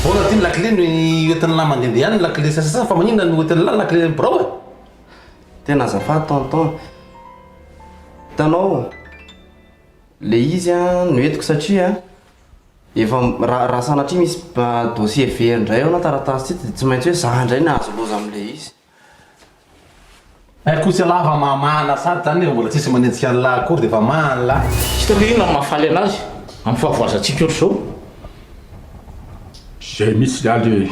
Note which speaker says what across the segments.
Speaker 1: Ahoana ty ny lakile no entin'lah mandehandeha any ny lakile sasasasany fa maninona no entin'lah ny lakile birao e?
Speaker 2: Tena azafady tonton. Hitanao, le izy an no entiko satria efa raha raha sanatria misy dossier very indray ao na taratasy tsy hita dia tsy maintsy hoe za indray no hahazo loza amin'ilay izy.
Speaker 1: Hay kosa ialahy fa mahamahana sady zany nefa mbola tsisy manenjika an'lah akory dia efa maha an'lah.
Speaker 3: Tsy hitako hoe inona no mahafaly anazy amin'ny fahavoazantsika ohatr'izao.
Speaker 4: Zay mihitsy zany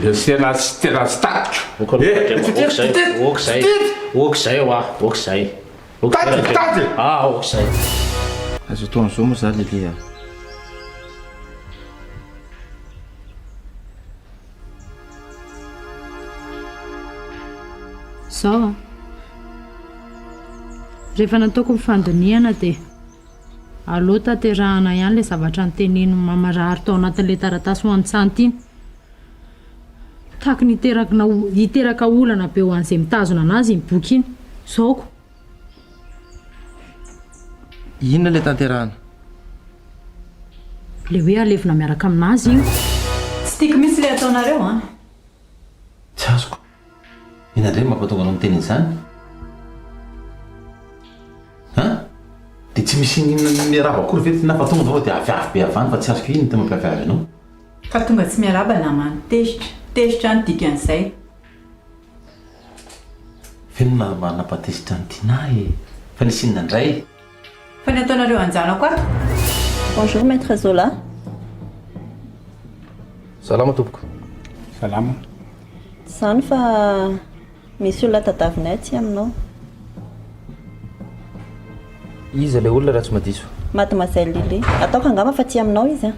Speaker 4: le tena tsy tena tsy tatiko.
Speaker 3: Ok
Speaker 4: Eh,
Speaker 3: ok zay, ok zay, ok zay hoa, ok zay. Ok zay
Speaker 4: Tady,
Speaker 3: Randriana.
Speaker 4: tady!
Speaker 3: Ah ok zay.
Speaker 2: Azo atao an'izao moa za Lily a.
Speaker 5: Zao an. Rehefa nataoko ny fandinihana dia aleo tanterahana ihany ilay zavatra notenenin'i Mama Rahary tao anatin'ilay taratasy ho an'i Tsanty iny. Tahaky ny hiterakna hiteraka olana be ho an'izay mitazona anazy iny boky iny. Zao ko.
Speaker 2: Inona ilay tanterahana?
Speaker 5: Ilay hoe alevina miaraka aminazy iny ko.
Speaker 6: Tsy tiako mihitsy ilay ataonareo an!
Speaker 1: Tsy azoko. Inona indray no mampatonga anao miteny an'izany? An? Dia tsy misy n'inona miarahaba akory ve Tinah fa tonga dia aviavy be avy any fa tsy azoko inona no tena mampiaviavy anao?
Speaker 6: Fa tonga tsy miarahaba namany. Tezitra. Tezitra ny dikan'izay.
Speaker 1: F'inona mba nampatezitra an'i Tinah e? Fa nisy inona indray?
Speaker 6: Fa ny ataonareo anjanako ato?
Speaker 7: Bonjour Maître Zola.
Speaker 2: Salama tompoko.
Speaker 4: Salama.
Speaker 7: Tsy izany fa misy olona tadavinay aty aminao.
Speaker 2: Iza ilay olona raha tsy madiso?
Speaker 7: Mademoiselle Lily. Ataoko angamba fa aty aminao izy an.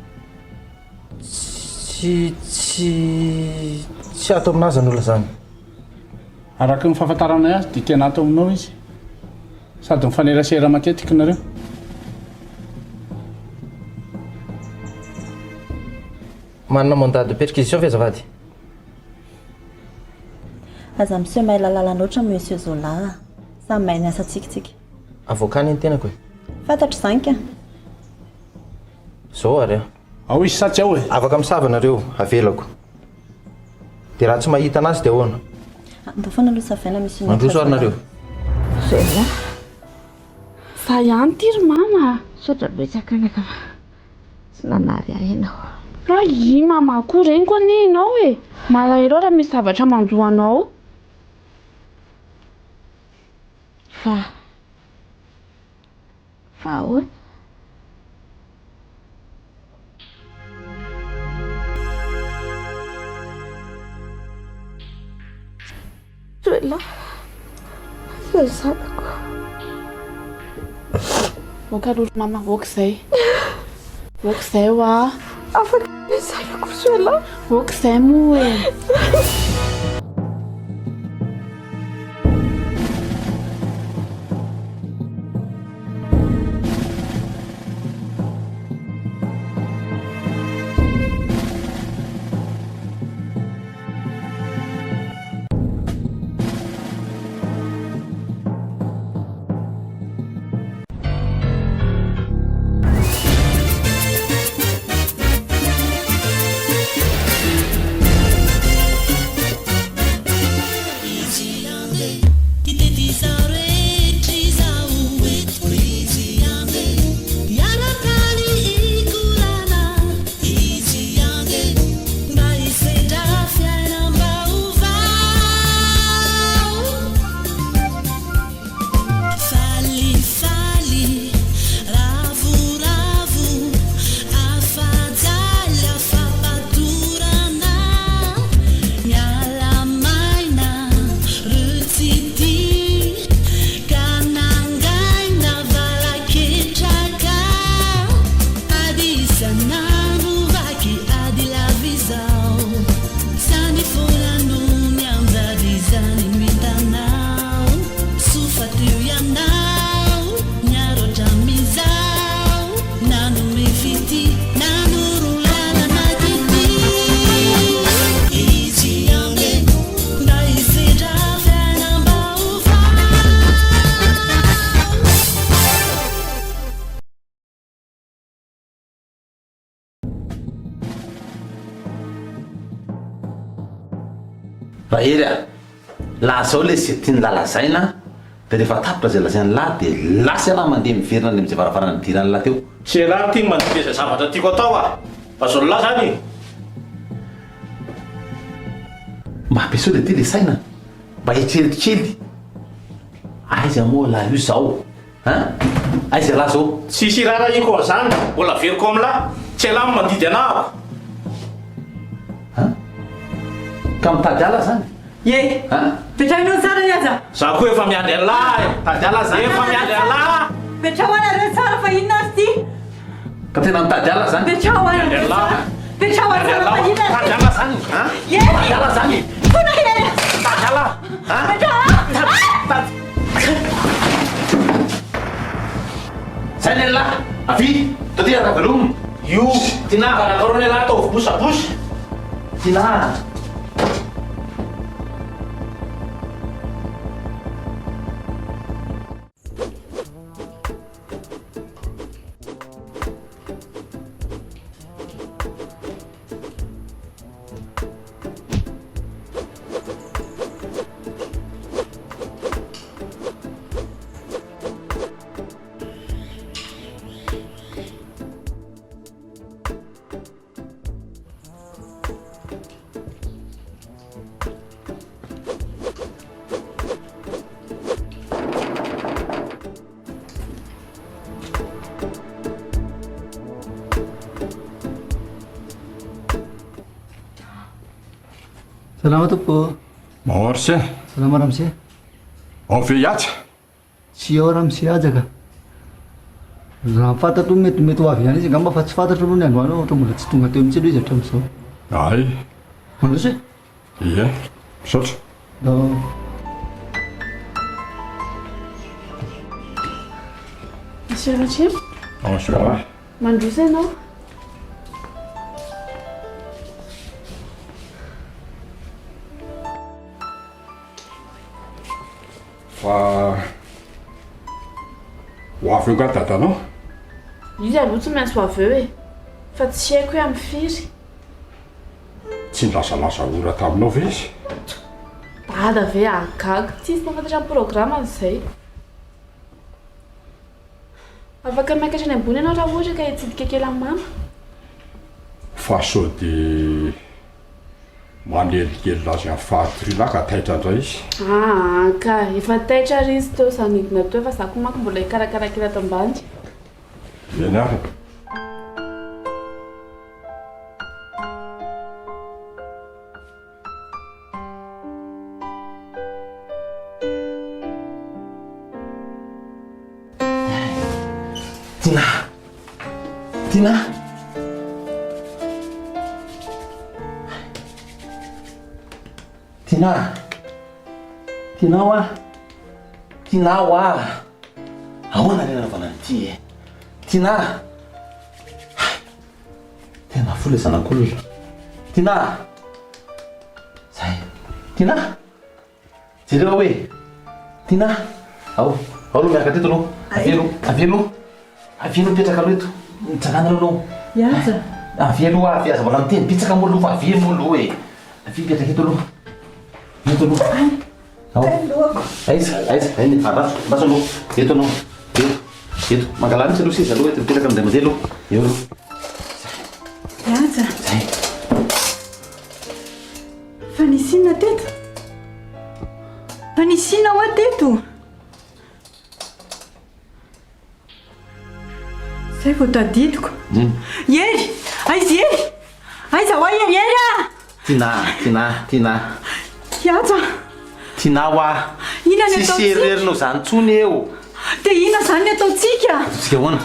Speaker 2: Tsy, tsy, tsy ato aminà izany olona izany.
Speaker 4: Araka ny fahafantaranay azy dia tena ato aminao izy. Sady mifanerasera matetika nareo.
Speaker 2: Manana mandat de perquisition ve azafady?
Speaker 7: Aza miseho mahay lalàna loatra Monsieur Zola a. Samy mahay ny asantsika tsika.
Speaker 2: Avocat anie ny tenako e.
Speaker 7: Fantatro izany ka.
Speaker 2: Zao ary an.
Speaker 4: Ao izy sa tsy ao e?
Speaker 2: Afaka misava nareo, avelako. Dia raha tsy mahita anazy dia ahoana?
Speaker 7: Andao foana aloha savaina Monsieur Maître
Speaker 2: Mandroso ary
Speaker 7: Zola.
Speaker 2: nareo.
Speaker 8: Zola.
Speaker 9: Za ihany ity ry mama a!
Speaker 8: Misaotra betsaka anaka fa tsy nanary ahy ianao.
Speaker 9: Hay i mama koa reniko anie ianao e! Malahelo aho raha misy zavatra manjo anao.
Speaker 8: Fa. Fa ahoana? Zoela, ry zanako.
Speaker 9: Ok aloha ry mama, ok izay. Ok izay hoa.
Speaker 8: Afaka ny zanako Zoela.
Speaker 9: Ok izay moa e.
Speaker 1: Rahery a! Lazao le ze tian'lah lazaina de rehefa tapitra ze lazain'lah de lasa ialahy mandeha miverina any amze varavarana nidiran'lah teo.
Speaker 3: Tsy elah ty no mandidy izay zavatra tiako atao a! Azon'lah zany e!
Speaker 1: Mba ampiasao le ty le saina, mba eritrereto kely, aiza moa lah io zao hein? Aiza ialahy zao?
Speaker 3: Tsisy irarahiako an'izany, mbola averiko amin'lah, tsy elah no mandidy anahako.
Speaker 1: Hein? Ka mitady ala zany?
Speaker 6: Ye!
Speaker 1: Hein?
Speaker 6: Petraho ianao tsara i Haja.
Speaker 3: Za koa efa miandry an'lah e!
Speaker 1: Mitady ala zany?
Speaker 3: Efa miandry an'lah!
Speaker 6: Petraho anareo tsara fa inona ary ity?
Speaker 1: Ka tena mitady ala zany?
Speaker 6: Petraho anareo tsara. Petraho tsara fa inona
Speaker 1: Mitady ala zany? Hein?
Speaker 6: Ye!
Speaker 1: Mitady ala zany?
Speaker 6: Fona hery!
Speaker 1: Mitady ala? Hein?
Speaker 6: Petraho!
Speaker 1: Mitady. Zay ny an'lah! Avia! Taty Raveloma!
Speaker 3: Io!
Speaker 1: Tinah!
Speaker 3: Karakaro ny an'lah ataovy bosabosa!
Speaker 1: Tinah!
Speaker 10: Salama tompoko.
Speaker 11: Mahory se.
Speaker 10: Salama ramose.
Speaker 11: Ao ve hihaja?
Speaker 10: Tsy ao ramose Haja ka. Raha ny fantatro mety mety ho avy ihany izy angamba fa tsy fantatro aloha ny androany ohatra mbola tsy tonga teo mihitsy aloha izy hatramin'izao.
Speaker 11: Ay.
Speaker 10: Mandroso e.
Speaker 11: Ie. Misaotra.
Speaker 10: Ndao.
Speaker 9: Monsieur Ratrema.
Speaker 11: Bonjour.
Speaker 9: Mandroso ianao.
Speaker 11: Fa ho avy eo nga dadanao?
Speaker 9: Izy aloha tsy maintsy ho avy eo e! Fa tsy haiko hoe amin'ny firy.
Speaker 11: Tsy nilazalaza ora taminao ve izy?
Speaker 9: Dada ve ahagaga? Tsisy mahafantatra ny programany izay. Afaka miakatra any ambony ianao raha ohatra ka hitsidika kely an'i mama.
Speaker 11: Fa sao dia manelingelina azy amin'ny fahatoriana ka taitra indray izy?
Speaker 9: Aa ka, efa taitra ary izy teo za nidina teo fa za koa manko mbola hikarakara kely ato ambany.
Speaker 11: Eny ary e.
Speaker 1: Tina! Tina! Tina! Tina hoa! Tina hoa! Ahoana re nanaovana an'ity e? Tina! Tena fo le zanak'olona. Tina! Zay. Tina! Jereo aho e! Tina! Ao, ao aloha miaraka teto aloha. Avia aloha, avia aloha. Avia aloha mipetraka aloha eto. Mitsangana aloha anao.
Speaker 6: Hiaja.
Speaker 1: Avia aloha, avia. Aza mbola miteny betsaka moa aloha fa avia moa aloha e. Avia mipetraka eto aloha. Eto aloha. Ao. Aiza, aiza, aiza. Andraso, andraso aloha. Eto anao. Eto. Eto. Mangalà mihitsy aloha seza aloha eto mipetraka amin'izay mandeha aloha. Eo aloha.
Speaker 6: Hiaja.
Speaker 1: Zay.
Speaker 6: Fa nisy inona teto? Fa nisy inona hoa teto? Zay vao tadidiko. Hery! Aiza i Hery? Aiza hoa Hery? Hery ah!
Speaker 1: Tinah, Tinah, Tinah.
Speaker 6: Hiaja.
Speaker 1: Tinah hoa.
Speaker 6: Inona ny
Speaker 1: Tsisy
Speaker 6: ataontsika?
Speaker 1: heriheriny izany intsony eo.
Speaker 6: Dia inona izany ny ataontsika?
Speaker 1: Ataontsika ahoana?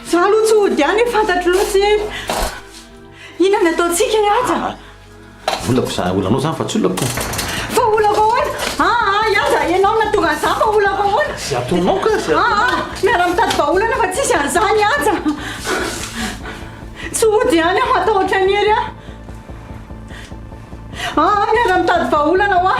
Speaker 6: Za aloha tsy hody any e, fantatro loatra Hery. Inona ny ataontsika Hiaja?
Speaker 1: Olako za, olanao zany fa tsy olako ka.
Speaker 6: Fa olako ahoana? Aa Hiaja, ianao no nahatonga an'izany fa olako ahoana?
Speaker 1: Zay ataonao ka, zay ataonao.
Speaker 6: Aa, miara-mitady vahaolana fa tsisy an'izany Hiaja. Tsy hody ihany aho, matahotra an'i Hery aho. Aa, miara-mitady vahaolana hoa.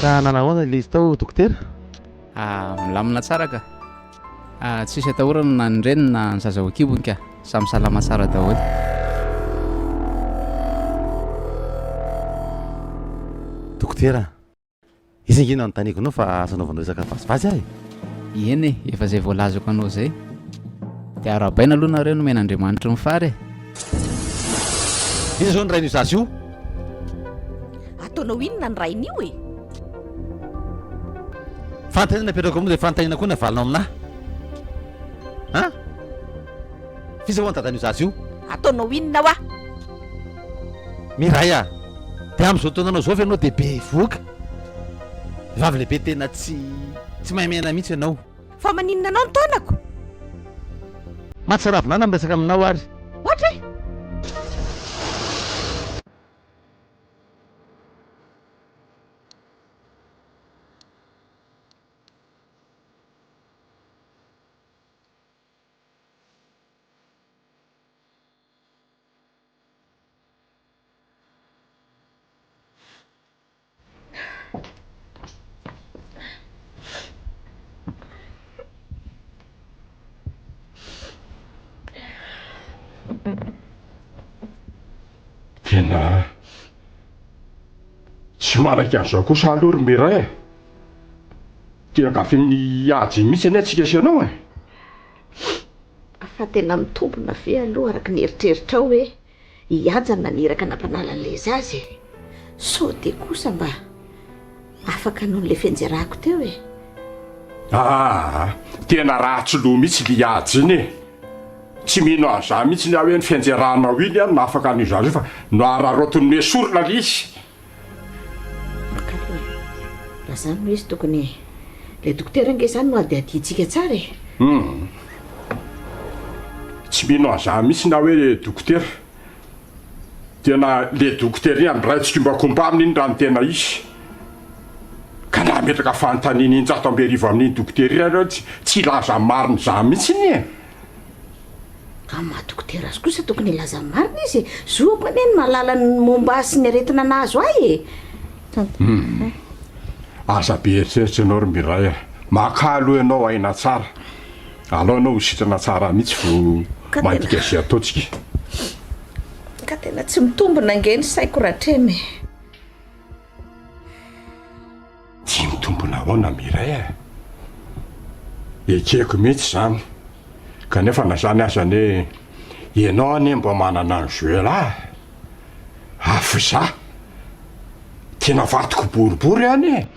Speaker 1: Ka nanahoana ilay izy tao dokotera?
Speaker 12: Ah, milamina tsara ka. Ah, tsisy atahorana na ny reniny na ny zaza ao an-kibony ka. Samy salama tsara daholo.
Speaker 1: Dokotera, iza ange no anontaniako anao fa aza anaovanao resaka vazivazy aho e!
Speaker 12: Eny e, efa izay voalazako anao izay. Dia arahabaina aloha nareo nomen'Andriamanitry ny fary e!
Speaker 1: Iza izao ny rain'io zaza io?
Speaker 8: Ataonao inona ny rain'io e?
Speaker 1: Fanontaniana apetrako aminao dia fanontaniana koa ny avalinao aminà. An? F'iza ho'a ny dadan'io zaza io?
Speaker 8: Ataonao inona hoa?
Speaker 1: Miray a! Dia amin'izao taonanao izao ve ianao dia bevohoka? Vehivavy lehibe tena tsy tsy mahay miaina mihitsy ianao.
Speaker 8: Fa maninona anao ny taonako?
Speaker 1: Mahatsiravina ahy na miresaka aminao ary.
Speaker 8: Ohatra e!
Speaker 11: Tena tsy manaiky an'izao kosa aloha ry Mireille e! Tena gafin'ny hiady mihitsy anie tsika sy ianao e!
Speaker 8: Fa tena mitombina ve aloha araka ny eritreritrao hoe i Haja no naniraka nampanala an'ilay zaza e? Sao dia kosa mba afaka noho ilay fianjerako teo e?
Speaker 11: Aa! Tena ratsy loha mihitsy ilay Haja iny e! Tsy mino an'izany mihitsy aho hoe ny fianjeranao iny no nahafaka an'io zaza io fa noararaotiny nesorina ilay izy.
Speaker 8: Maka aloha e. Raha izany no izy tokony ilay dokotera ange izany no hadihadiantsika tsara e.
Speaker 11: Hum. Tsy mino an'izany mihitsy na hoe dokotera. Tena le dokotera iny miray tsikombakomba aminy iny raha ny tena izy. Ka na hametraka fanontaniana 1100 amin'iny dokotera iny nareo tsy tsy hilaza ny marina izany mihitsy iny e.
Speaker 8: Amin'ny maha dokotera azy kosa tokony hilaza ny marina izy e! Zoako anie ny mahalala ny momba ahy sy ny aretina nahazo ahy e!
Speaker 11: Humm. Aza be eritreritra ianao ry Miray a! Makà aloha ianao aina tsara. Alao ianao ho sitrana tsara mihitsy vao mandika izay ataontsika.
Speaker 8: Ka tena tsy mitombina ange ny saiko Ratrema e!
Speaker 11: Tsy mitombina ahoana Mireille a! Ekeko mihitsy izany, kanefa na izany aza anie ianao anie mba manana an'i Joël a! Fa izaho tena vadiko boribory anie e!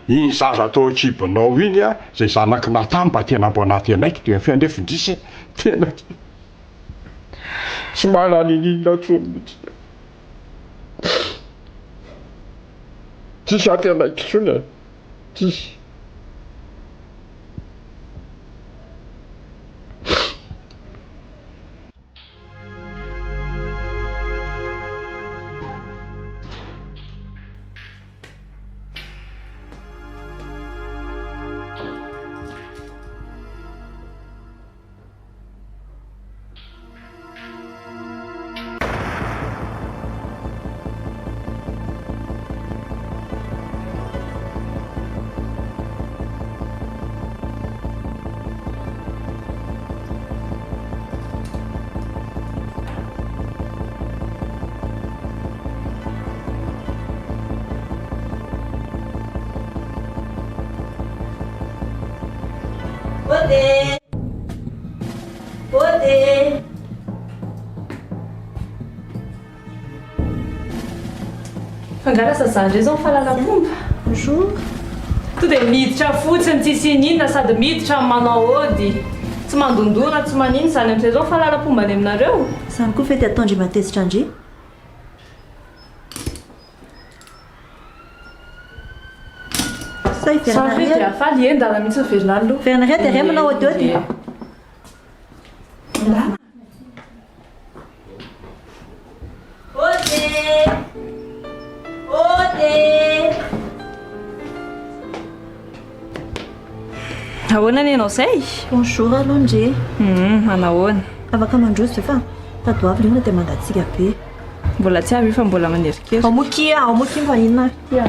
Speaker 11: Iny zaza tao an-kibonao iny a, izay zanak'i Nathan mba tena mba nantenaiko dia fiandefy indrisy e! Tena tsy mahalala ininona intsony mihitsy. Tsisy antenaiko intsony e! Tsisy.
Speaker 7: Ode! Ode!
Speaker 13: Fa nga lasa za ndray zao mifalala-pomba?
Speaker 7: Bonjour.
Speaker 13: To dia miditra fotsiny tsisy ininona sady miditra no manao ody. Tsy mandondona tsy manino izany amin'izay zao mifalala-pomba any aminareo?
Speaker 7: Izany koa fety ataon-dry matezitra ndry. Sa hiverina
Speaker 13: Sa
Speaker 7: ary
Speaker 13: dia faly endana mihitsy miverina any aloha.
Speaker 7: Hiverina ary dia re manao ody ody. Ode! Ode!
Speaker 13: Ahoana ny anao izay?
Speaker 7: Bonjour aloha ndry.
Speaker 13: Hum, manahoana?
Speaker 7: Afaka mandroso ve fa tady ho avy liona dia mangatsiaka be.
Speaker 13: Mbola tsy avy io fa mbola manerikerika.
Speaker 7: Ao moa kia, ao moa kia fa inona ary ity a?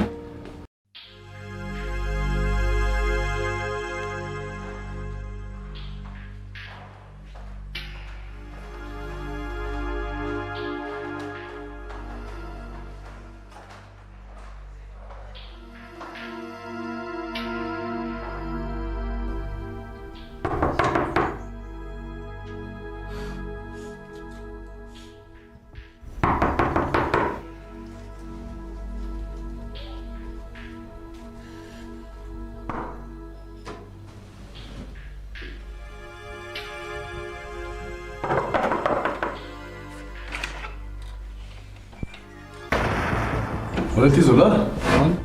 Speaker 14: Ahoana ity Zola?
Speaker 12: Ahoana?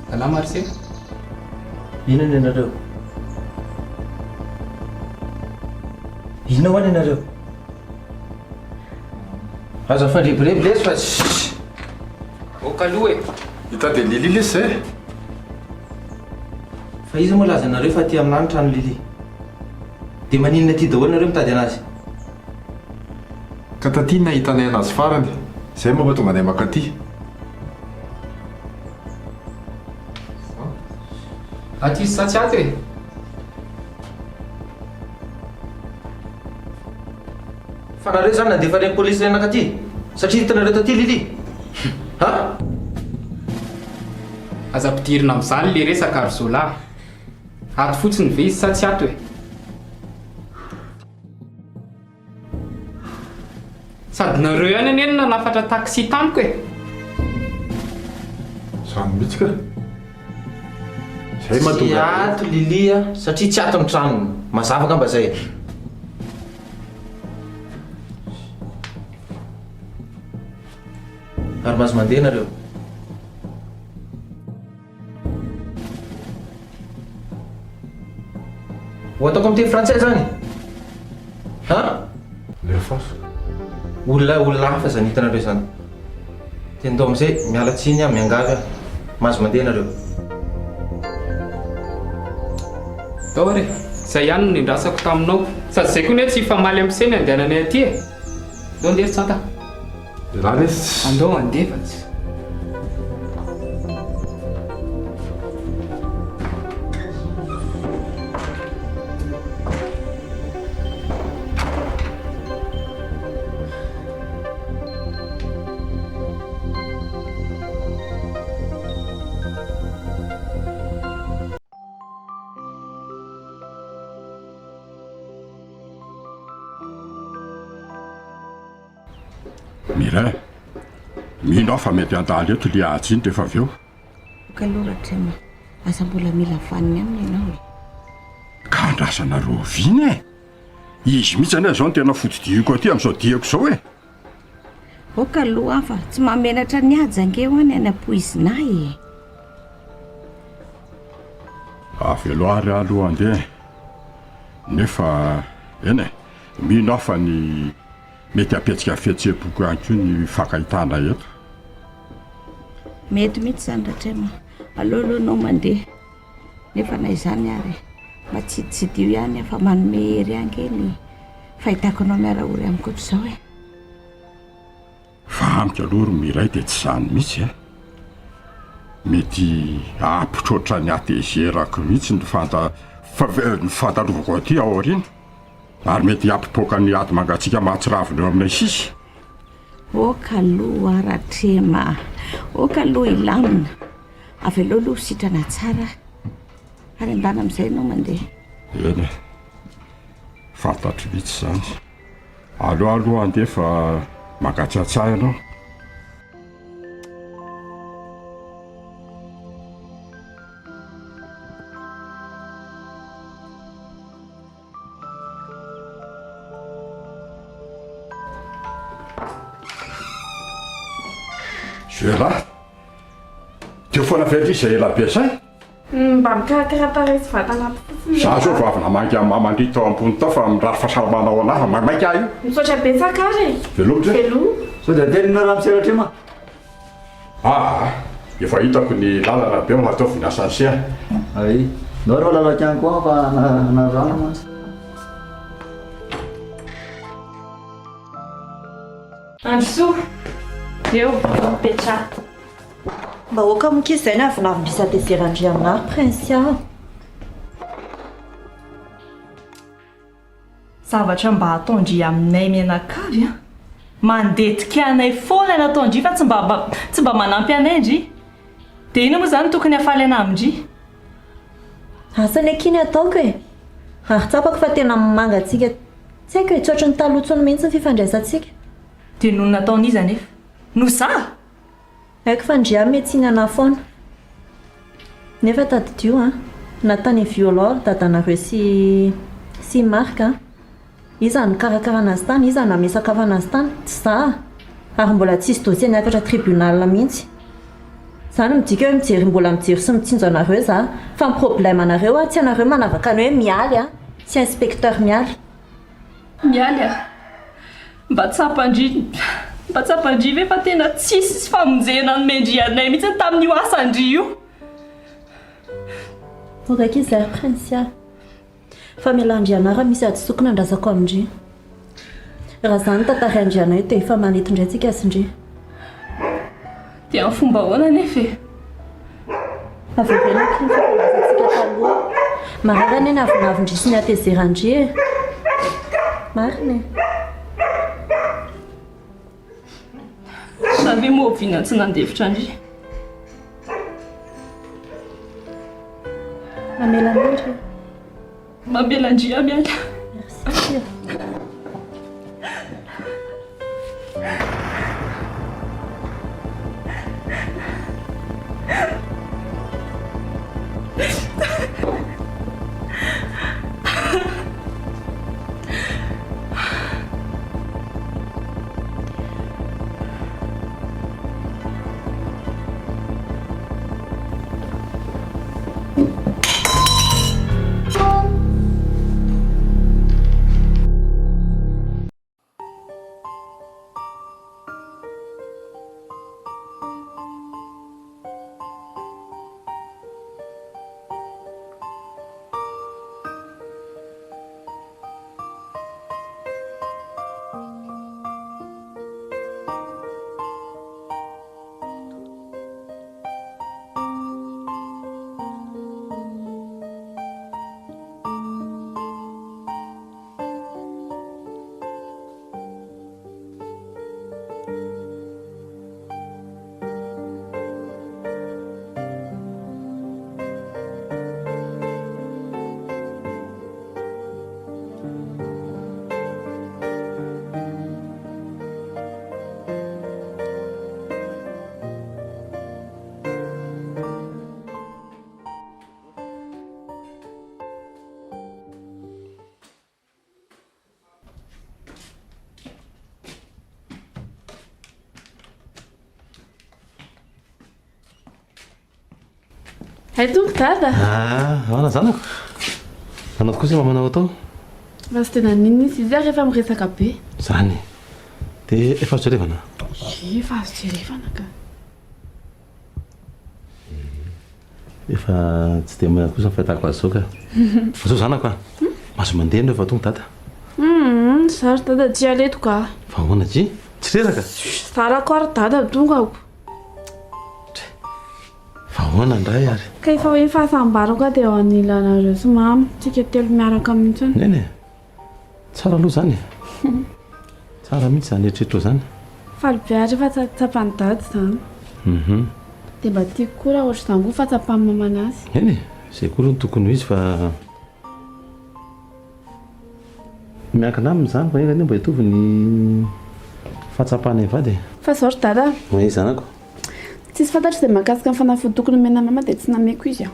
Speaker 12: Salama ry se.
Speaker 1: Inona ny anareo? Inona hoa ny anareo? Aza mifandrebireby lesy fa tsy.
Speaker 12: Ok aloha e!
Speaker 14: Hitady an'i Lily lesy zay e!
Speaker 1: Fa iza moa laza anareo fa aty aminà ny trano Lily? Dia maninona aty daholo nareo mitady anazy?
Speaker 14: Ka taty no nahitanay anazy farany, zay mampatonga anay mankaty.
Speaker 12: Aty izy sa tsy ato e?
Speaker 1: Fa nareo zany nandefa ireny polisy ireny nankaty? Satria hitanareo taty Lily? Ha?
Speaker 12: Aza ampidirina amin'izany le resaka ry Zola. Ato fotsiny ve izy sa tsy ato e? Sady nareo ihany anie no nanafatra taxi tamiko e!
Speaker 14: Zany mihitsy ka! Zay
Speaker 1: mahatonga Tsy ato Lily a, satria tsy ato ny tranony. Mazava angamba zay. Ary mahazo mandeha nareo. Ho ataoko amin'ny teny frantsay zany? Ha?
Speaker 14: Lefaso.
Speaker 1: Olona olona hafa zany hitanareo zany. Dia ndao amizay miala tsiny aho miangavy aho. Mahazo mandeha nareo.
Speaker 12: Ndao ary e! Zay ihany no nendrasako taminao. Sady zay koa anie tsy hifamaly amin'ny se ny andehananay aty e! Ndao andeha ry Tsanta.
Speaker 14: Elah lesy.
Speaker 12: Andao andeha fa tsy.
Speaker 11: Mireille, mino aho fa mety handalo eto le Haja iny rehefa avy eo.
Speaker 8: Ok aloha Ratrema, aza mbola mila vaniny aminy ianao e.
Speaker 11: Ka andrasana rahoviana e? Izy mihitsy anie izao no tena fotodiako aty amin'izao diako izao e.
Speaker 8: Ok aloha fa tsy mahamenatra ny Haja ange hoa ny any am-poizina ahy e.
Speaker 11: Avelo ary aho aloha andeha e. Nefa eny e, mino aho fa ny mety hampihetsika fihetseham-poko ihany koa ny fankahitana eto.
Speaker 8: Mety mihitsy izany Ratrema, aleo aloha ianao mandeha, nefa na izany ary mba tsiditsidiho ihany aho fa manome hery ahy ange ny fahitako anao miara-ory amiko ohatr'izao e.
Speaker 11: Fa amiko aloha ry Miray dia tsy izany mihitsy e! Mety hahapitroatra ny hatezerako mihitsy ny fanda ny fandalovako aty aoriana ary mety hampipoaka ny ady mangatsiaka mahatsiravina eo aminay sisa.
Speaker 8: Ok aloha Ratrema a! Ok aloha hilamina, avelao aloha ho sitrana tsara ary andana amin'izay ianao mandeha.
Speaker 11: Eny e! Fantatro mihitsy izany. Aleo aloha andeha fa mangatsiatsiahy ianao. Zera, teo foana ve ry izay ela be zay?
Speaker 9: Mba mikarakara tarehy sy vatana ato fotsiny
Speaker 11: Za zao vao avy namangy an'i mama ndry tao ambony tao fa mirary fahasalamana ho anah fa maimaika aho io.
Speaker 9: Misaotra betsaka ary e.
Speaker 11: Veloma ndry.
Speaker 9: Veloma.
Speaker 10: Sao dia aterina ramose Ratrema?
Speaker 11: Aa, efa hitako ny lalana be ho ataovy ny asan'se a.
Speaker 10: Ay, ndao reo lalako ihany koa fa na rano mantsy.
Speaker 13: Androsoa. Eo, eo mipetraha.
Speaker 7: Mba ok moa izay ny avonavon-dry hatezeran-dry aminà ry Princia a!
Speaker 13: Zavatra mba ataon-dry aminay mianakavy an! Mandetika anay foana ny ataon-dry fa tsy mba tsy mba manampy anay ndry! Dia inona moa izany no tokony hafaly anà amin-dry?
Speaker 7: Asa ny akia ny ataoko e! Ary tsapako fa tena mangatsiaka tsy haiko e, tsy ohatry ny taloha intsony mihitsy ny fifandraisantsika.
Speaker 13: Dia noho ny nataon'iza anefa? Noho za?
Speaker 7: Haiko fa ndry aho mihatsiny anah foana. Nefa tadidio an, na tany violon ry dadanareo sy sy i Marc an. Iza no nikarakara anazy tany, iza no nanome sakafo anazy tany? Tsy za. Ary mbola tsisy dossier niakatra tribunal mihitsy. Zany midika hoe mijery mbola mijery sy mitsinjo anareo za fa ny problème anareo a tsy anareo manavaka ny hoe Mialy a sy inspecteur Mialy.
Speaker 13: Mialy a! Mba tsapan-dry mba tsapan-dry ve fa tena tsisy famonjena nomen-dry anay mihitsy tamin'io asan-dry io?
Speaker 7: Ok akia zay ry Princia. Fa mialà ndry anah raha misy hadisoako nandrasako amin-dry. Raha zany no tantarain-dry anay dia efa manety indray tsika sy ndry.
Speaker 13: Dia amin'ny fomba ahoana anefa e?
Speaker 7: Avereno akia ny fifandraisantsika taloha. Marary anie ny avonavon-dry sy ny hatezeran-dry e. Marina e.
Speaker 13: Za ve moa oviana tsy nandefitra an-dry?
Speaker 7: Mamela anay ndry.
Speaker 13: Mamela an-dry aho miala.
Speaker 7: Merci.
Speaker 9: Hay tonga dada.
Speaker 1: Ah, ahoana zanako? Nanao tokoa izay mamanao atao.
Speaker 9: Fa tsy dia naninona izy, izy ary efa miresaka be.
Speaker 1: Izany e. Dia efa azo jerevana?
Speaker 9: Ie, efa azo jerevana ka.
Speaker 1: Efa tsy dia maina kosa ny fahitako azy izao ka. Fa izao zanako a, mahazo mandeha ianao efa tonga dada.
Speaker 9: Hum, za ry dada tsy hiala eto ka.
Speaker 1: Fa ahoana aty? Tsy reraka?
Speaker 9: Zarako ary dada tonga ako.
Speaker 1: Fa ahoana indray ary?
Speaker 9: Ka efa hoe fahasambarako aho dia eo anilanareo sy mama, tsika telo miaraka mihitsy.
Speaker 1: Neny e! Tsara aloha izany e! Tsara mihitsy izany eritreritrao izany.
Speaker 9: Faly be aho rehefa tsapan'i Dada izany.
Speaker 1: Mhm.
Speaker 9: Dia mba tiako koa raha ohatr'izany koa fahatsapan'i Mama anazy.
Speaker 1: Eny e! Izay koa aloha no tokony ho izy fa miankina aminy izany fa enga anie mba hitovy ny fahatsapanay mivady e!
Speaker 9: Fa izao ry Dada a!
Speaker 1: Oui zanako.
Speaker 9: Tsisy fantatro izay mahakasika ny fanafody tokony omena mama dia tsy nameko izy a.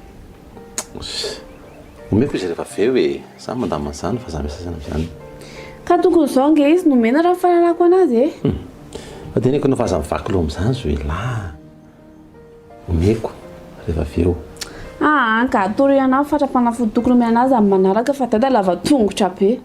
Speaker 1: Omeko izy rehefa avy eo e! Za mandamina an'izany fa za miasa saina amin'izany.
Speaker 9: Ka tokony izao ange izy no omena raha ny fahalalako anazy e!
Speaker 1: Hum. Fa teneniko anao fa aza mivaky loha amin'izany Zoelah a! Omeko rehefa avy eo.
Speaker 9: Aa ka atoroy anah ny fatram-panafody tokony omena anazy amin'ny manaraka fa dada lava tongotra be.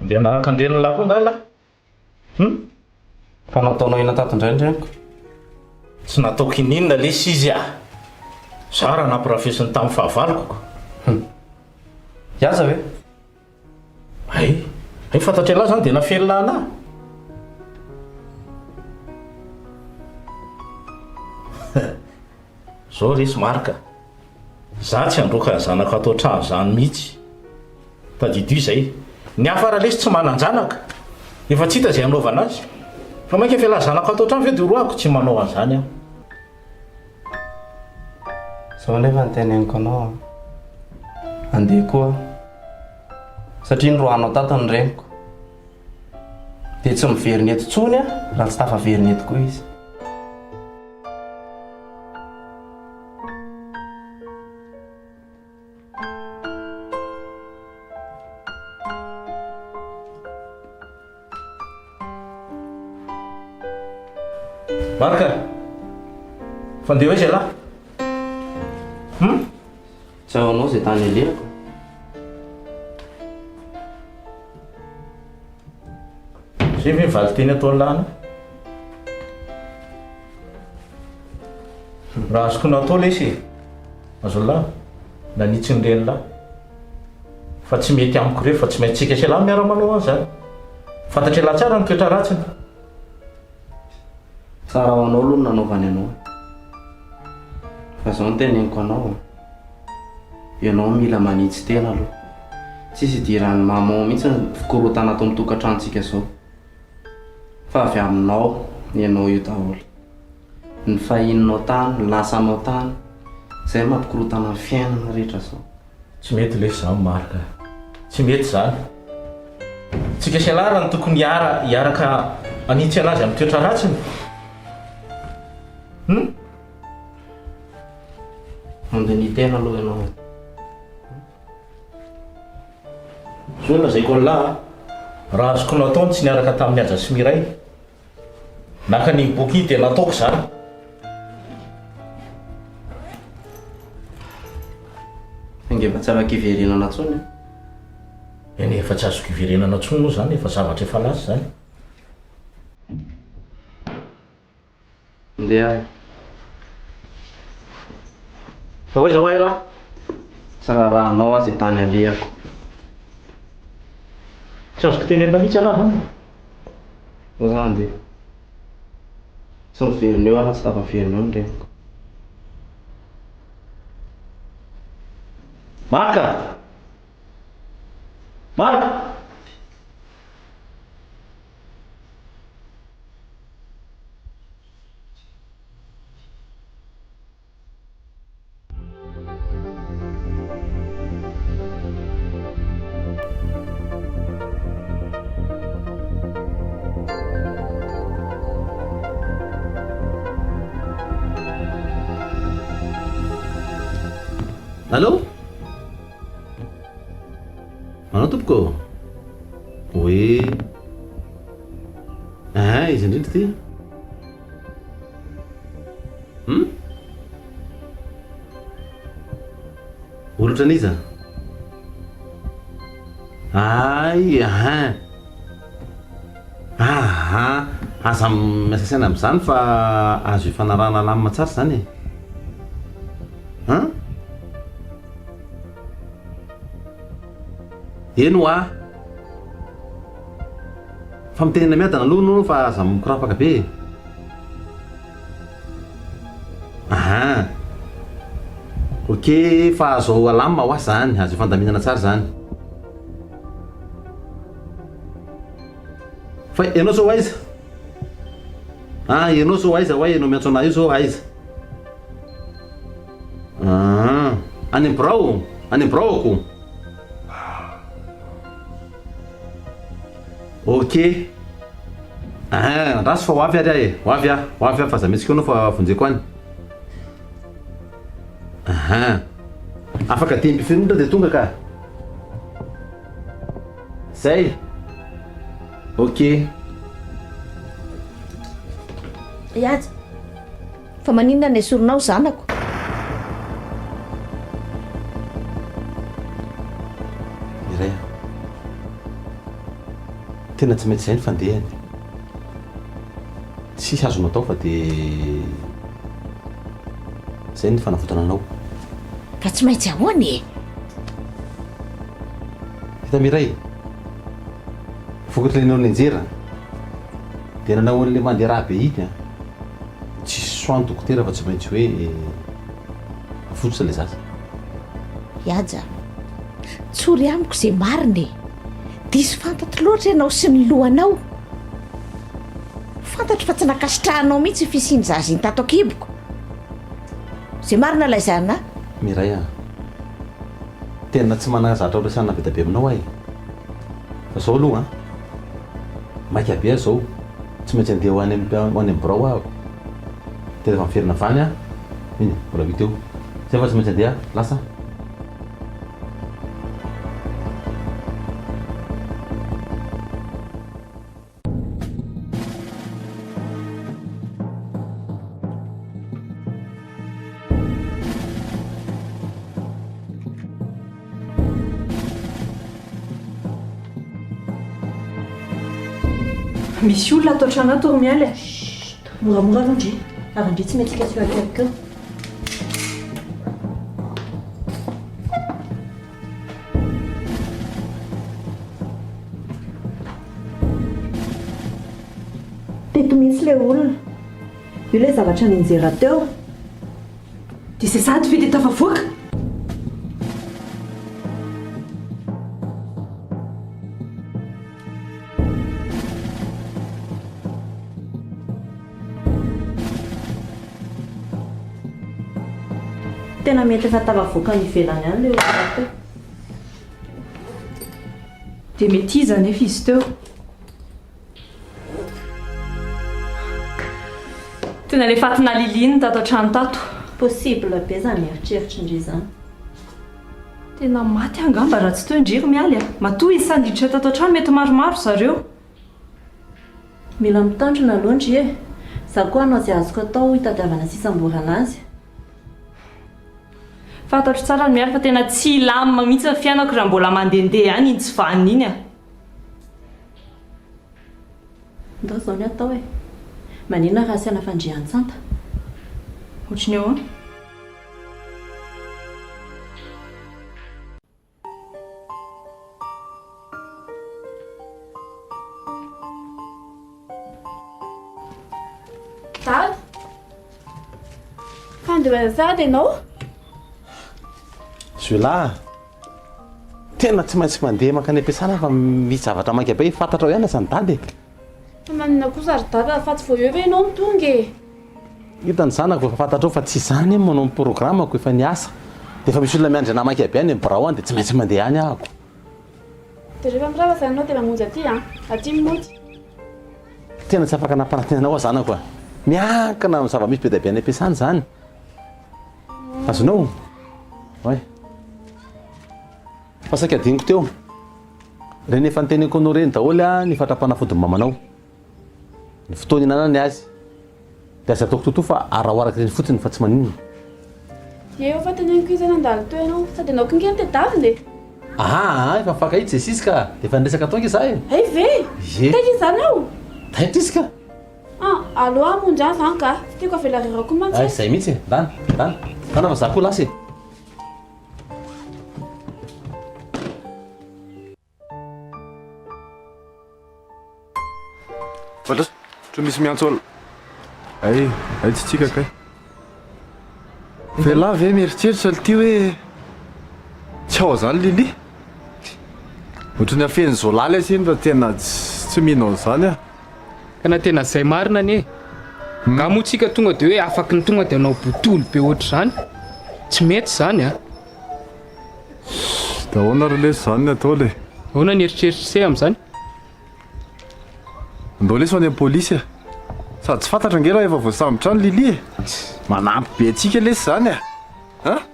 Speaker 3: Andeha hanaraka an-drenin'lah koa angaha lah? Hum?
Speaker 2: Fa nataonao inona tato indray ny reniko?
Speaker 3: Tsy nataoko ininona lesy izy ah! Za raha nampirafesiny tamin'ny fahavaloko ko.
Speaker 2: Hum. Hiaza ve?
Speaker 3: Hay, hay fantatr'ialahy zany dia nafelina anah. Zao resy Marc a. Za tsy handroaka ny zanako ato an-trano zany mihitsy. Tadidio izay. Ny hafa raha lesy tsy manan-janaka. Efa tsy hita izay hanaovana azy. Fa mainka fa ialahy zanako ato an-trano ve dia horoahako? Tsy manao an'izany aho.
Speaker 2: Zao anefa no teneniko anao an. Andeha koa aho. Satria noroahanao tato ny reniko. Dia tsy miverina eto intsony aho raha tsy tafaverina eto koa izy.
Speaker 3: Marc a! Fa ndeha ho aiza ialahy? Hum?
Speaker 2: Tsy ao anao izay tany alehako.
Speaker 3: Zay ve ny valinteny ataon'lah anao? Raha azoko natao lesy e! Azon'lah nanitsy ny renin'lah. Fa tsy mety amiko ireo fa tsy maintsy tsika sy elah miara-manao an'izany. Fantatr'elah tsara ny toetra ratsiny.
Speaker 2: Tsara ho anao aloha ny nanaovany anao e. Fa izao no teneniko anao a. Ianao mila manitsy tena aloha. Tsisy idiran'ny maman mihitsy ny fikorontana ato amin'ny tokantranontsika izao. Fa avy aminao ianao io daholo. Ny fahininao tany, ny lasanao tany, izay no mampikorontana ny fiainana rehetra izao.
Speaker 3: Tsy mety lesy zany Marc a! Tsy mety zany. Tsika sy ialahy raha no tokony hiara hiaraka hanitsy anazy amin'ny toetra ratsiny. Hum?
Speaker 2: Mandiniha tena aloha ianao e.
Speaker 3: Zao no lazaiko an'lah a! Raha azoko natao ny tsy niaraka tamin'i Haja sy Miray, Naka an'iny boky iny dia nataoko izany.
Speaker 2: Saingy efa tsy afaka iverenana intsony an.
Speaker 3: Eny e, efa tsy azoko iverenana intsony moa izany, efa zavatra efa lasa izany.
Speaker 2: Ndeha aho.
Speaker 3: Fa ho aiza ho aiza?
Speaker 2: Tsy raharahanao aho izay tany alehako.
Speaker 3: Tsy azoko tenenina mihitsy ialahy zany.
Speaker 2: Ho za handeha. Tsy miverina eo aho raha tsy tafaverina eo ny reniko.
Speaker 3: Marc a! Marc!
Speaker 1: Allô? Manao tompoko? Oui. Ehe, iza indrindra ity? Hum? Olona an'iza? Ay, ehe. Aha, aza miasa saina amin'izany fa azo ifanarahana lamina tsara izany e. An? Eny hoa. Fa mitenena miadana aloha anao fa aza mikorapaka be e. Aha. Ok, fa azo alamina hoa zany, azo ifandaminana tsara zany. Fa ianao zao aiza? Ah, ianao zao aiza hoa ianao miantso anah io zao aiza? Ah, any am birao? Any am biraoko? Ok. Ah, andraso fa ho avy ary aho e. Ho avy aho, ho avy aho fa aza mihetsika eo anao fa vonjeko any. Aha. Afaka 15 minitra dia tonga ka. Zay. Ok.
Speaker 8: Ihaja, fa maninona no esorinao zanako?
Speaker 1: Mireille a. Tena tsy mety izay ny fandehany. Tsisy azonao atao fa dia izay ny fanavotana anao.
Speaker 8: Fa tsy maintsy ahoana e?
Speaker 1: Hita Mireille, vokatry ilay nianjera dia nanao an'ilay mandeha rà be iny an. Tsisy soin dokotera fa tsy maintsy hoe avototra ilay zaza.
Speaker 8: Ihaja, tsory amiko izay marina e! Diso fantatro loatra ianao sy ny lohanao. Fantatro fa tsy nankasitrahanao mihitsy ny fisian'ny zaza iny tato an-kiboko. Izay marina lazaina ahy.
Speaker 1: Miray a! Tena tsy manana zavatra ho resahana be dia be aminao aho e! Fa izao aloha an! Maika be aho izao, tsy maintsy andeha ho any ho any amin'ny birao aho. Dia rehefa miverina avy any aho, iny e, mbola vita eo. Izay fa tsy maintsy andeha aho, lasa aho.
Speaker 13: Misy olona ato an-trano ato ry Mialy a!
Speaker 7: Chut! Moramora aloha ndry, ary ndry tsy mihetsika tsy eo akaikiko eo. Teto mihitsy ilay olona. Io ilay zavatra nianjera teo.
Speaker 13: Dia izay sahady ve dia tafavoaka?
Speaker 7: Tena mety efa tafavoaka any ivelany any ilay olona teo.
Speaker 13: Dia mety iza anefa izy teo? Tena le fatina Lily no tato an-trano tato.
Speaker 7: Possible be zany eritreritry ndry zany.
Speaker 13: Tena maty aho angamba raha tsy teo ndry ry Mialy a! Matoa izy sahy niditra tato an-trano mety maromaro zareo.
Speaker 7: Mila mitandrina aloha ndry e! Za koa hanao izay azoko atao hitadiavana sy hisamborana azy.
Speaker 13: Fantatro tsara ry Mialy fa tena tsy hilamina mihitsy ny fiainako raha mbola mandehandeha any iny tsy vanona iny a!
Speaker 7: Ndao izao ny atao e! Maninona raha asiana fandrian-tsanta?
Speaker 13: Ohatry ny ahoana?
Speaker 9: Dada! Fa andeha ho aiza sahady ianao?
Speaker 1: Jiolahy! Tena tsy maintsy mandeha mankany am-piasana fa misy zavatra maika be, fantatrao ihany aza ny dada e!
Speaker 9: Fa maninona kosa ry dada fa tsy vao eo ve ianao no tonga e?
Speaker 1: Hita ny zanako efa fantatrao fa tsy izany anie manao ny programme-ko efa niasa dia efa misy olona miandry anah maika be any amin'ny birao any dia tsy maintsy mandeha any ahako.
Speaker 9: Dia rehefa mirava izany ianao dia mamonjy aty an! Aty ny mody.
Speaker 1: Tena tsy afaka nampanantena anao aho zanako a! Miankina amin'ny zava-misy be dia be any am-piasana izany. Azonao? Oay. Fa saika adinoko teo. Ireny efa noteneniko anao ireny daholo an, ny fatram-panafodin'ny mamanao. Ny fotoana ihinanany azy. Dia aza ataoko toto fa araho araka ireny fotsiny fa tsy maninona.
Speaker 9: Ie, efa teneniko izy hoe nandalo teo ianao. Sady ianao koa nge no tedavina e.
Speaker 1: Aa, efa mifankahita izay sisa ka. Dia efa niresaka tao ange za e.
Speaker 9: Hay ve?
Speaker 1: Ie.
Speaker 9: Taitra izy izany ao?
Speaker 1: Taitra izy ka.
Speaker 9: Ah, aleo hamonjy ahy zany ka! Tsy tiako avela reraka koa mantsy
Speaker 1: Ay,
Speaker 9: e!
Speaker 1: zay mihitsy e! Ndana, ndana, ndana fa za koa lasa e!
Speaker 14: Andraso, sao misy miantso al. Ay, ay tsy tsika kay. Fa ialahy ve mieritreritra l'ty hoe tsy ao zany Lily? Ohatran'ny afen'ny Zola lesy iny fa tena tsy mino an'izany aho.
Speaker 12: Ka na tena zay marina anie e! Nga moa tsika tonga de hoe afaky ny tonga de hanao botolo be ohatr'izany? Tsy mety zany a!
Speaker 14: De ahoana ry lesy zany ny atao le?
Speaker 12: Ahoana ny eritreritr'i se amin'izany?
Speaker 14: Andao lesy ho any amin'ny polisy e! Sady tsy fantatra ange raha efa voasambotra any Lily e! Manampy be antsika lesy zany e! An!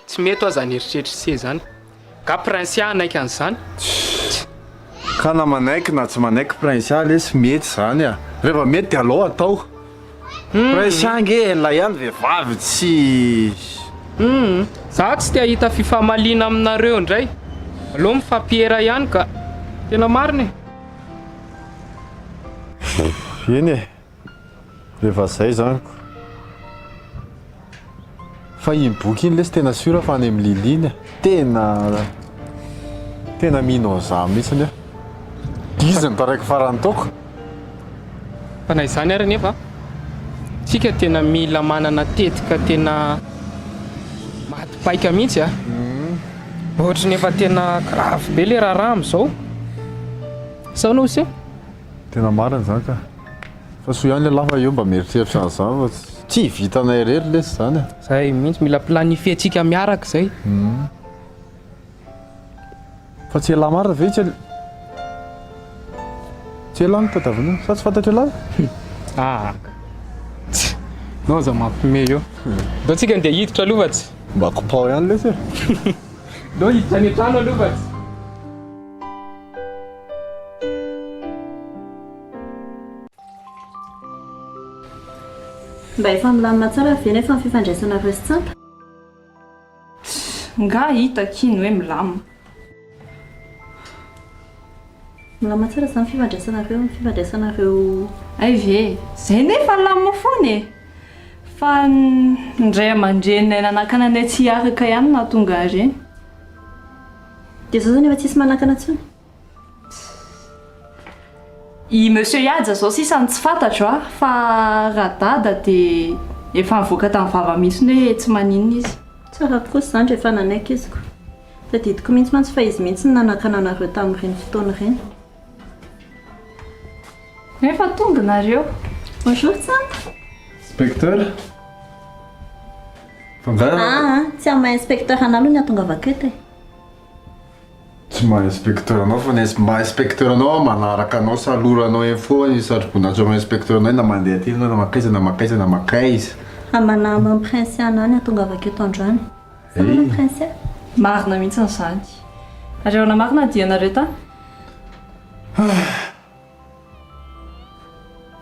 Speaker 12: Tsy mety hoa zany eritreritr'i se zany. Nga Princia hanaiky an'izany?
Speaker 14: Tssy! Ka na manaiky na tsy manaiky Princia lesy mety zany a! Rehefa mety de alao atao. Princia ange ela ihany vehivavy tsy.
Speaker 12: Humm! Za tsy te hahita fifamaliana aminareo indray. Aleo mifampiera ihany ka. Tena marina e!
Speaker 14: Eny e! Rehefa zay zany ko. Fa iny boky iny lesy tena sûr fa any amin'i Lily iny e. Tena tena mino an'izany mihitsiny aho. Izy no taraiky farany taoko.
Speaker 12: Fa na izany ary anefa, tsika tena mila manana tetika tena maty paika mihitsy a. Ohatry ny efa tena grave be le raharaha amin'izao. Sao no se?
Speaker 14: Tena marina izany ka. Fa soa ihany ialahy fa eo mba mieritreritra an'izany fa tsy vitanay irery lesy izany e.
Speaker 12: Zay mihitsy, mila planifier-tsika miaraka izay.
Speaker 14: Fa tsy ialahy marina ve tsy Tsy ialahy no tadiavina io sa tsy fantatr'ialahy?
Speaker 12: Ah. Tsia. Nao aza mampime eo. Ndao tsika andeha hiditra aloha fa tsy.
Speaker 14: Mba kopao ihany lesy e.
Speaker 12: Ndao hiditra any an-trano aloha fa tsy.
Speaker 7: Mba efa milamina tsara ve nefa ny fifandraisanareo sy Tsanta?
Speaker 13: Tss, nga hita akia ny hoe milamina.
Speaker 7: Milamina tsara izany fifandraisanareo, ny fifandraisanareo.
Speaker 13: Hay ve e! Zay nefa nilamina foana e! Fa ny ray aman-dreninay nanakana anay tsy hiaraka ihany no nahatonga an'ireny.
Speaker 7: Dia izao izany efa tsisy manakana intsony?
Speaker 13: I Monsieur Ihaja izao sisa no tsy fantatro a, fa Radada dia efa nivoaka tamin'ny vava mihitsy hoe tsy maninona izy.
Speaker 7: Tsara kosa izany rehefa nanaiky izy ko. Tadidiko mihitsy mantsy fa izy mihitsy no nanakana anareo tamin'ireny fotoana ireny.
Speaker 13: Efa tonga nareo.
Speaker 7: Bonjour Tsanta.
Speaker 14: Inspecteur. Fa nga.
Speaker 7: Aa, tsy amin'ny maha inspecteur anah aloha ny ahatongavako eto e.
Speaker 14: Tsy maha inspecteur anao fa ny maha inspecteur anao aho manaraka anao saloranao eny foana io satroboninahitra maha inspecteur anao io na mandeha aty ianao na mankaiza na mankaiza na mankaiza.
Speaker 7: Amanà aman'i Princia anah ny ahatongavako eto androany. Sa ahoana Princia?
Speaker 13: Marina mihitsy izany. Ary ahoana marina ny dianareo tany?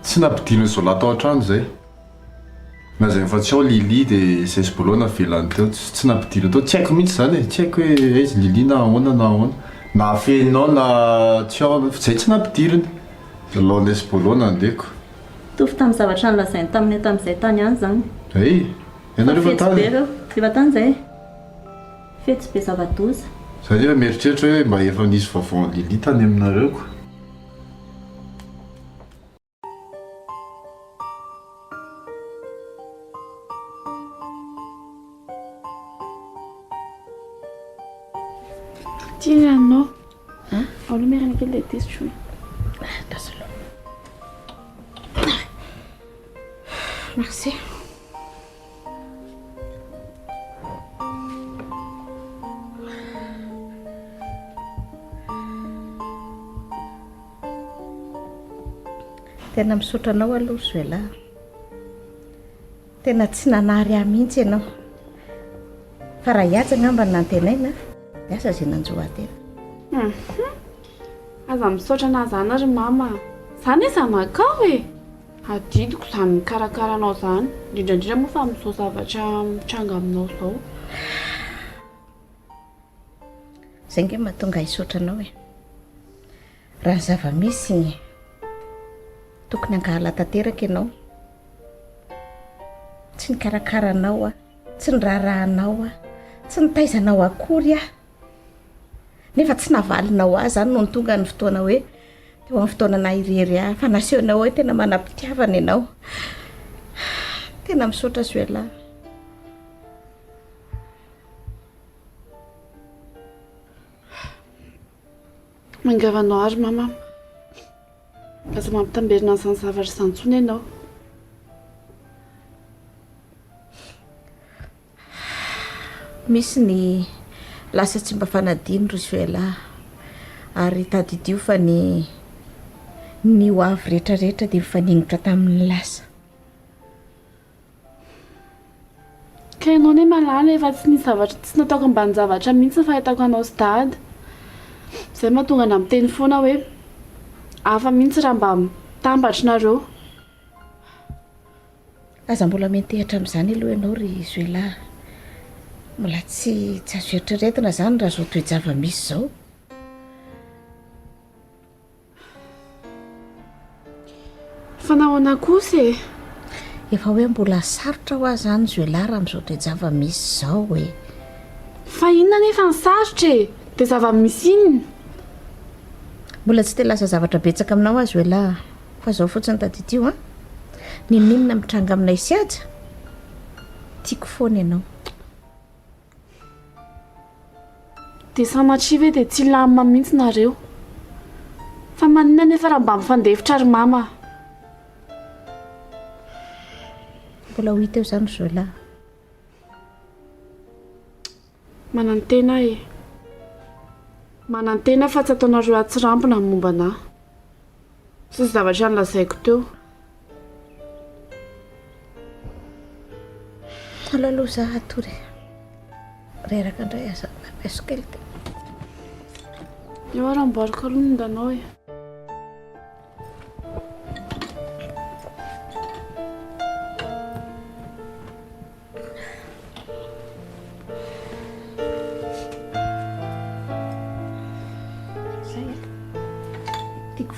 Speaker 14: Tsy nampidiriny Zola tao an-trano izay. Lazainy fa tsy ao Lily dia izay sy Bolo navelany teo. Tsy nampidiriny tao. Tsy haiko mihitsy izany e. Tsy haiko hoe aiza Lily na ahoana na ahoana. Na afenina ao na tsy ao fa izay tsy nampidiriny. Laonay sy Bolo nandeko.
Speaker 7: Mitovy tamin'ny zavatra nolazainy taminay tamin'izay tany ihany izany.
Speaker 14: Hay! Ianareo efa
Speaker 7: Fetsy
Speaker 14: tany?
Speaker 7: be ireo. Efa tany izahay. Fetsy be zava-doza.
Speaker 14: Za nefa mieritreritra hoe mba efa nisy vaovao an'i Lily tany aminareo ko.
Speaker 9: Ty ny ranonao. Ao aloha miarana kely dia ty sotroina.
Speaker 8: Andraso aloha. Merci. Tena misaotra anao aloha Zoela. Tena tsy nanary ahy mihitsy ianao. Fa raha hihaja angamba no nantenaina, dia asa izay nanjo ahy tena.
Speaker 9: Hum. Aza misaotra anah zany ry mama a. Za anie zanakao e. Adidiko izany mikarakara anao izany, indrindra indrindra moa fa amin'izao zavatra mitranga aminao izao.
Speaker 8: Izay ange mahatonga ahy hisaotra anao e. Raha ny zava-misy, tokony hankahala tanteraka ianao. Tsy nikarakara anao aho, tsy niraharaha anao aho, tsy nitaiza anao akory aho. Nefa tsy navalinao ahy izany nony tonga ny fotoana hoe teo amin'ny fotoana naha irery ahy fa nasehonao hoe tena manam-pitiavana ianao. Tena misaotra Zuela.
Speaker 9: Miangavy anao àry mama. Aza mampitamberina an'izany zavatra izany intsony ianao.
Speaker 8: Misy ny lasa tsy mba fanadino ry Zuela ary tadidio fa ny ny ho avy rehetra rehetra dia mifaningotra tamin'ny lasa.
Speaker 9: Ka ianao anie malala efa tsy nisy zavatra tsy nataoko ambanin-javatra mihitsy ny fahitako anao sy dada. Izay mahatonga anà miteny foana hoe hafa mihitsy raha mba mitambatra nareo.
Speaker 8: Aza mbola miantehitra amin'izany aloha ianao ry Zuela a! Mbola tsy tsy azo eritreretina izany raha izao toe-java-misy izao.
Speaker 9: Fa nahoana kosa e?
Speaker 8: Efa hoe mbola sarotra hoa izany Zuela raha amin'izao toe-java-misy izao e!
Speaker 9: Fa inona anefa ny sarotra e? Dia zava-misy inona?
Speaker 8: Mbola tsy te hilaza zavatra betsaka aminao aho Zuela a! Fa izao fotsiny tadidio an! N'inon'inona mitranga aminay sy Haja, tiako foana ianao.
Speaker 9: Dia sanatria ve dia tsy hilamina mihitsy nareo? Fa maninona anefa raha mba mifandefitra ry mama a?
Speaker 8: Mbola ho hita eo izany ry Zola.
Speaker 9: Manantena aho e. Manantena fa tsy ataonareo atsirambina ny momba anà. Sy ny zavatra nolazaiko teo.
Speaker 8: Aleo aloha za hatory e. Reraka indray aza mampiaso kely ty.
Speaker 9: Eo ary amboariko aloha ny ondanao e.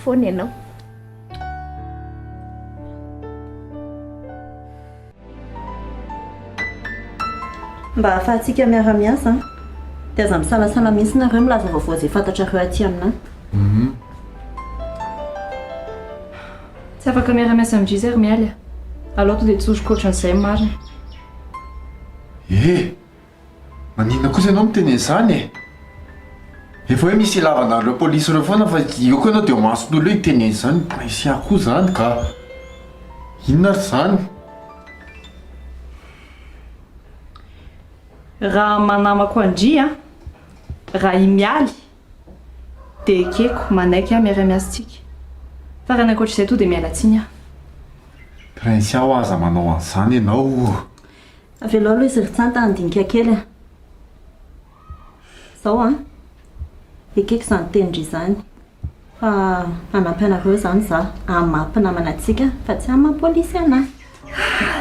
Speaker 8: foana ianao.
Speaker 7: Mba ahafahantsika miara-miasa an, dia aza misalasala mihitsy nareo milaza vaovao izay fantatrareo aty aminà.
Speaker 13: Tsy afaka miara-miasa amin-dry zay ry Mialy a! Alao to dia tsoriko ohatran'izay ny marina.
Speaker 14: Eh! Maninona kosa ianao miteny an'izany e? Efa hoe misy ilavana an'ireo polisy ireo foana fa eo koa ianao dia eo imason'olona eo hiteny an'izany, Princia koa izany ka! Inona ary izany?
Speaker 13: Raha manamako an-dry an, raha i Mialy dia ekeko, manaiky aho miara-miasa tsika. Fa raha ny ankoatr'izay tonga dia miala tsiny aho.
Speaker 14: Princia hoa aza manao an'izany ianao o!
Speaker 7: Avelao aloha izy ry Tsanta handinika kely a! Zao an! Ekeko izany tenin-dry izany fa hanampy anareo izany za amin'ny maha mpinamana antsika fa tsy amin'ny maha polisy anah.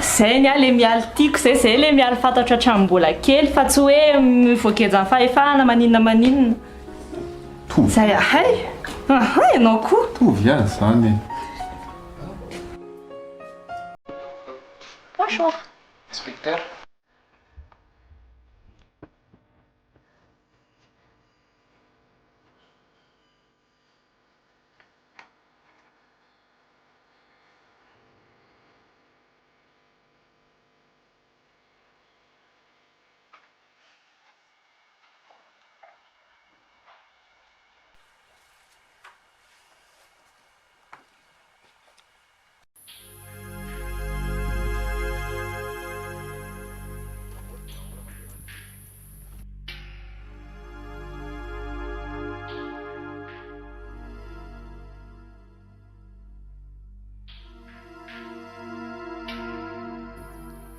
Speaker 13: Zay ny ahy le mialy tiako zay, zay le mialy fantatro hatramin'ny mbola kely fa tsy hoe voagejan'ny fahefana maninona maninona.
Speaker 14: Tovy.
Speaker 13: Zay ahay! Aha ianao koa.
Speaker 14: Tovy ihany izany e.
Speaker 7: Bonjour.
Speaker 12: Inspecteur.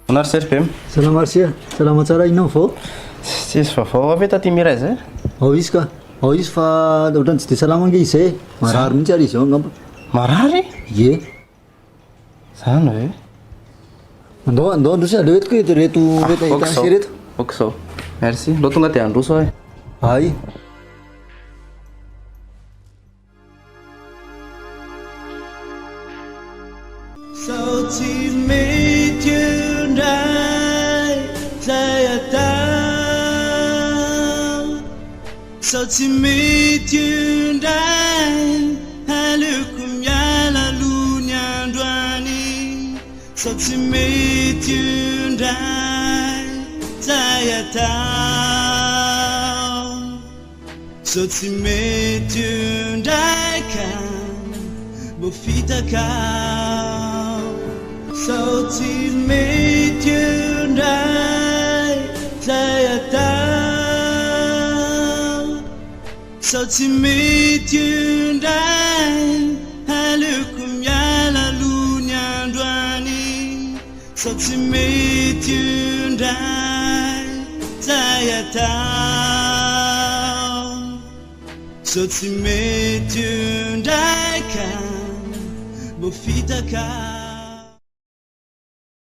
Speaker 2: Hoana ry CRPM.
Speaker 10: Salama ry sia, salama tsara inona ny vao?
Speaker 2: Tsisy vaovao avy taty Miray zay?
Speaker 10: Ao izy ka, ao izy fa ohatran'ny tsy dia salama ange izy zay e, marary mihitsy ary izy ao angamba.
Speaker 2: Marary?
Speaker 10: Ie.
Speaker 2: Zany ve?
Speaker 10: Andao, andao handroso aleo eto koa ireto
Speaker 2: Ah,
Speaker 10: reto
Speaker 2: ok
Speaker 10: ahitana
Speaker 2: zao.
Speaker 10: ireto.
Speaker 2: Ok zao. Merci. Aleo tonga dia handroso aho e.
Speaker 10: Ay.
Speaker 15: Sao tsy mety eo indray zay atao Sao tsy mety eo indray Aleoko miala aloha ny androany Sao tsy mety eo indray zay atao Sao tsy mety eo indray ka mbo fitaka aho Sao tsy mety eo indray zay atao Sao tsy mety eo indray aleoko miala aloha ny androany Sao tsy mety io indray zay atao Sao tsy mety io indray ka mbo fitaka.